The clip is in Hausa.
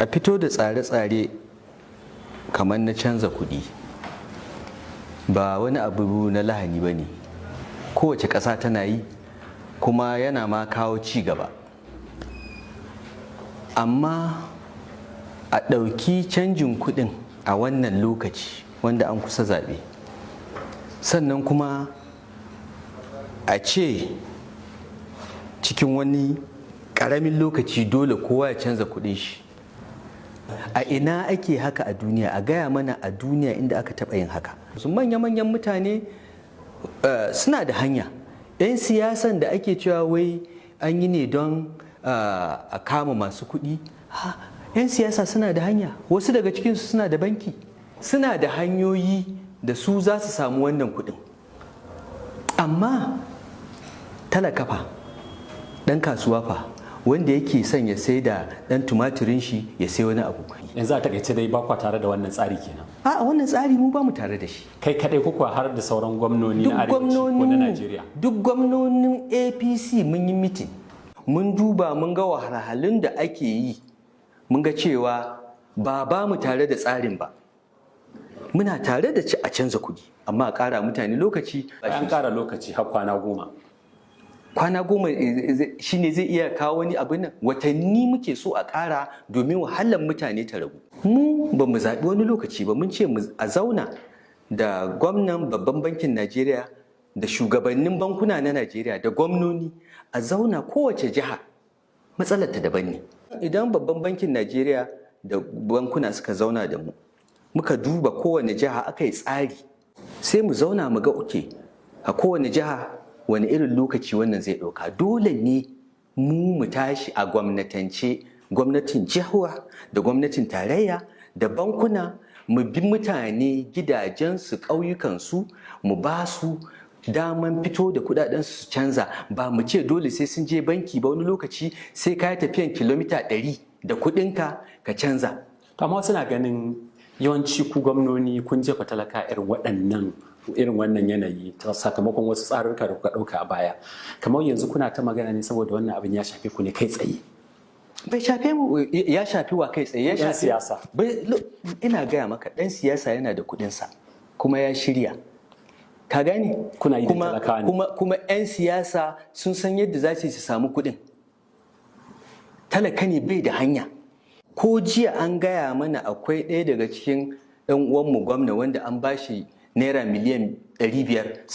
A fito da tsare-tsare kamar na canza kuɗi ba wani abu na lahani ba ne. Kowace ƙasa tana yi, kuma yana ma kawo ci gaba. Amma a ɗauki canjin kuɗin a wannan lokaci wanda an kusa zaɓe, sannan kuma a ce cikin wani ƙaramin lokaci dole kowa ya canza kuɗin shi, a ina ake haka a duniya? A gaya mana a duniya inda aka taɓa yin haka. Su manya-manyan mutane suna da hanya. 'Yan siyasan da ake cewa wai an yi ne don a kama masu kuɗi, 'yan siyasa suna da hanya. Wasu daga cikinsu suna da banki, suna da hanyoyi da su za su samu wannan kuɗin. Amma talaka fa, ɗan kasuwa fa, wanda yake son ya sai da ɗan tumatirin shi, ya sai wani abu? Yanzu a takaice dai, ba kwa tare da wannan tsari kenan? A wannan tsari mu ba mu tare da shi. Kai kadai ko kuwa har da sauran gwamnoni na arewaci ko na Najeriya? Duk gwamnonin APC mun yi meeting, mun duba, mun ga wahalhalun da ake yi, mun ga cewa ba ba mu tare da tsarin ba. Muna tare da a canza kuɗi, amma a ƙara mutane lokaci. An ƙara lokaci har kwana 10. Kwana 10 shine zai iya kawo wani abu nan? Watanni muke so a ƙara domin wahalar mutane ta ragu. Mu ba mu zaɓi wani lokaci ba. Mun ce a zauna da gwamnan Babban Bankin Najeriya da shugabannin bankuna na Najeriya da gwamnoni, a zauna. Kowace jiha matsalar ta daban ne. Idan Babban Bankin Najeriya da bankuna suka zauna da mu, muka duba kowane jiha, aka yi tsari, sai mu zauna mu ga, okay, a kowane jiha wani irin lokaci wannan zai ɗauka. Dole ne mu mu tashi a gwamnatance, gwamnatin jiha da gwamnatin tarayya da bankuna, mu bi mutane gidajensu, ƙauyukansu, mu ba su daman fito da kudaden su canza, ba mu ce dole sai sun je banki ba. Wani lokaci sai ka yi tafiyan kilomita 100 da kudinka ka canza. To amma suna ganin yawanci ku gwamnoni kun jefa talaka irin waɗannan, irin wannan yanayi ta sakamakon wasu tsarurruka da kuka ɗauka a baya. Kamar yanzu kuna ta magana ne saboda wannan abin ya shafe ku ne kai tsaye. Bai shafe mu. Ya shafi wa kai tsaye? Ya Yan shafi siyasa. Look, ina gaya maka, ɗan siyasa yana da kuɗinsa kuma ya shirya, ka gane? Kuna yi da kuma, talakawa ne. Kuma 'yan siyasa sun san yadda za su yi su samu kuɗin. Talaka ne bai da hanya. Ko jiya an gaya mana akwai ɗaya daga cikin ɗan uwanmu gwamna wanda an bashi naira miliyan 500.